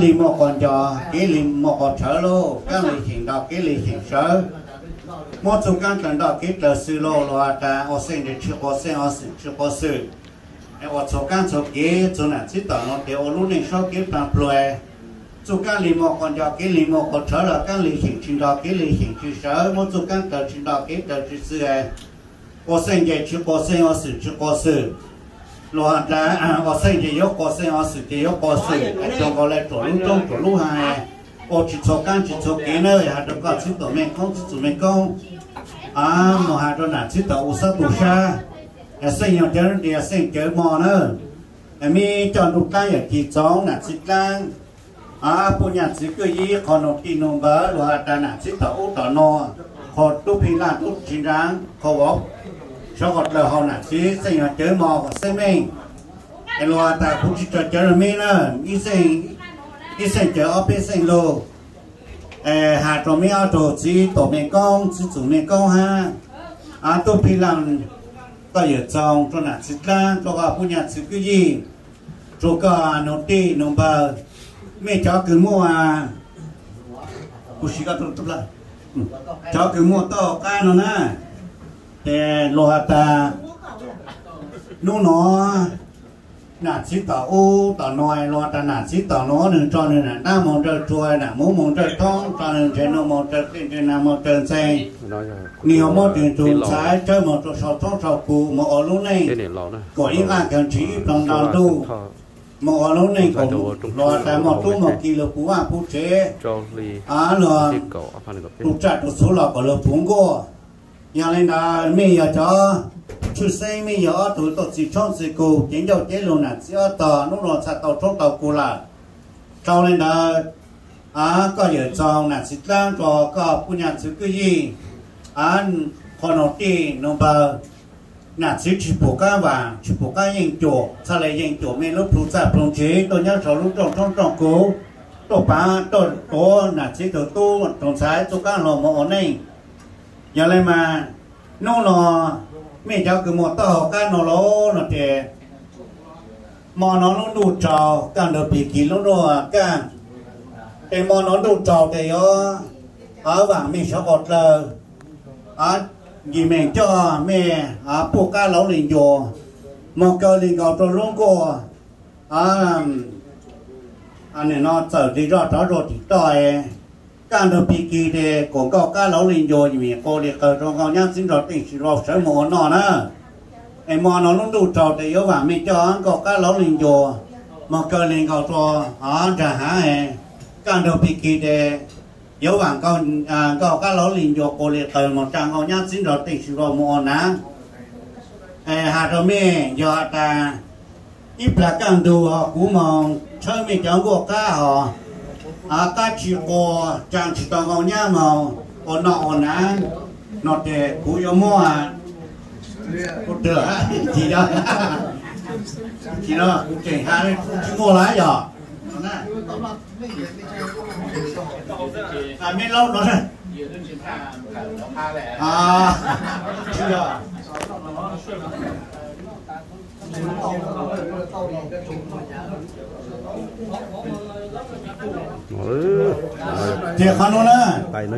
Li muaj quas nco, kev li muaj quas tshawv lauj, kaab li xyeem nto kev li xyeem sawv. Muab txuj kaab dlaws nto kev dlaws xwm lauj, los has tas ua xeej ntshe tsis quas xeej, ua xwm tsis quas xwm. Ua txhua kaab txhua kev txug nam txhib tom nuav tes ua lub neej saub kev plag pluag. Txuj kaab li muaj quas nco, kev li muaj quas tshawv los kaab li xyeem tsis nto kev li xyeem tsis sawv, muab txuj kaab dlaws tsis nto kev dlaws tsis xwm. Ua xeej ntshe tsis quas xeej, ua xwm tsis quas xwm. Los has tas ua xeej ntshe yuav quas xeej, ua xwm ces yuav quas xwm, rua nkaus le ruam lub roob ruam lub hav. Ua tsis txhua kaab tsis txhua kev na, has rua koj txhib tom mej koob txhib txug mej koob, mus has rua nam txhib tom u xab tu sab. Xeej yog cawv dias xeej cawv mo na. Mej coj ntuj dlaab yawm ci txoov nam txhib dlaab, puj nyaj txwv kwj yij, qhov nuav tij nuav npawg, luag has tas nam txhib tom ub tom nuav, qhov tub pig laj tub tsi nraav, qhov vauv, sawv qhov dlawg haus nam txhib, xeej yog cawv mo kom xeeb meej. Es luag has tas kuv tsis tau cawv rua mej na, ib xeej cawv ob peb xeej lug. Has rua mej ob tug txhib tom mej koob txhib txug mej koob hab, tub pig laj, koj yawm txoov rua nam txhib dlaab, rua koj puj nyaj txwv kwj yij, rua koj nuav tij nuav npawg, mej cov kws muaj, kuv si koj, cov kws muaj taub hau qab no na. Ces luag has tas nub nua nam txhib tom ub tom nuav, luag has tas nam txhib tom nuav nwg tso nwg nam nrab moog nrawj tsua, nam muv moog nrawj thoob, tso nwg ntseg nuj moog raws dlej, ntseg naag moog raws ntxee. Nwg yuav muab tug ntxhais tsawb moog rua sau thoob sau kuv moog ua lub neej kuas ib nqaj kawg ntshiv ib ploog nto ntuj, moog ua lub neej kuas luag tas muaj tub muaj ki lug puv vaaj puv tsev, luag tu tsaj tu txhuv los kuas lug puv nkuaj. Yog le ntawd mej yog cov tshwj xeeb, mej yog ob tug tuaj txi tshoob txi kug, cev ncauj cev lug nam txhib ob tog, nub nua txhaj tau tshoob tau kug lawm. Dhau le ntawd, koj yawm txoov nam txhib dlaab rua koj puj nyaj txwv kwj yij, qhov nuav tij nuav npawg, nam txhib tsis pum qaab vaam tsis pum qaab yeej cuam, txhaj le yeej cuam mej lub plhu txaj plhu ntshis tuaj nyob sau lub rooj tshoob rooj kug, tuaj paav tuaj tuav nam txhib tug tub tug ntxhais txuj qaab hluas moog ua neej. Yog le mas nub nua mej cov kws muaj taub hau qab no lauj no ces, mo no lub ntuj tsaus, kaj ntug pig kis lub ntuj kaj, ces mo no ntuj tsaus tes yuav vaam mej sawv qhov dlawg, nce mej coj mej puj qab lauv le ncua, moog kaw le nkaus rua lub nkuaj, nim no txawm tes zoj rov zua tim toj, kaj ntug pig kis tes kuas nkauj qab lauv le ncua, yus qus le qawg rua nkauj nyab txwv nrog teej sis vau sawv moog ua noj na. Es mo no lub ntuj tsaus tes yuav vaam mej coj nkauj qab lauv le ncua, moog kaw le nkaus rua nraag haav, kaj ntug pig kis tes yuav vaam nkauj qab lauv le ncua qus le qawg moog tsaa nkauj nyab txwv nrog teej sis vau moog ua naav. Has rua mej, yog has tas ib plag kaj ntug ho kuv moog tshawb mej cov nkuaj qab hos, qab tsi qua, tsaa tsis tau nkauj nyab moog ua noj ua naav no tes kuv yuav muab, kuv tseem has tsi muaj lawm yog. Mej laub no, ces qhov nuav na, saib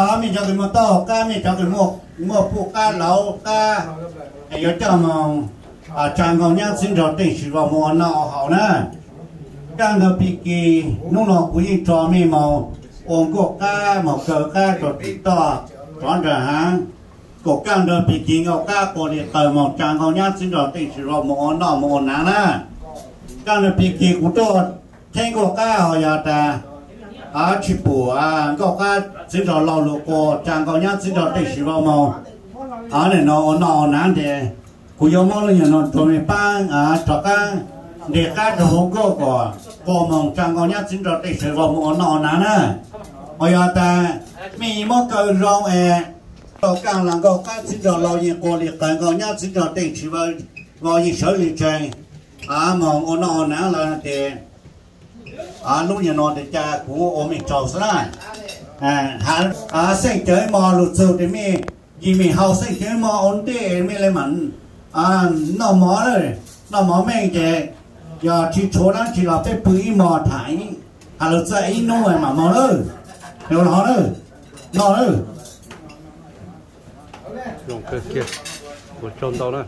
os mej cov kws muaj taub hau qab, mej cov kws muaj puj qab lauv qab, yuav coj moog tsaa nkauj nyab txwv nrog teej sis vau moog ua noj ua haus na. Kaj ntug pig kis nub nua kuv yeej tso mej moog ua nkuaj qab moog kaw qab rua tim toj, rov nraag haav, kuas kaj ntug pig kis nkauj qab qus le qawg moog tsaa nkauj nyab txwv nrog teej sis vau moog ua noj moog ua naav na. Kaj ntug pig kis kuv tuaj theeb nkuaj qab hos yog tas tsi pum nkauj qab txwv nrog laug lug qua tsaa nkauj nyab txwv nrog teej sis vau moog, nim no ua noj ua naav tes kuv yuav muab lub nyuag no rua mej paab rov qaab nres qab rua huv nkuaj kuas qua moog tsaa nkauj nyab txwv nrog teej sis vau moog ua noj ua naav na. Hos yog tas mej muab kaw zoo es tau kaaj las nkauj qab txwv nrog laug yeej qua le qawg nkauj nyab txwv nrog teej sis vau yeej sawv le tsees moog ua noj ua naav lawm tes lub nyuag no tes ca kuv ua mej tsaug xwb na. Xeej cawv mo lug txug tes mej nce mej haus xeej cawv mo ua ntej mej le maam noj mov, noj mov meej ces Yog tsis tshuav dab tsi los peb pw ib hmos tham, hais lus txawj ib hnub mam mus na. Los no na, no na. Zoo kawg kiag, ua tsaug ntau na.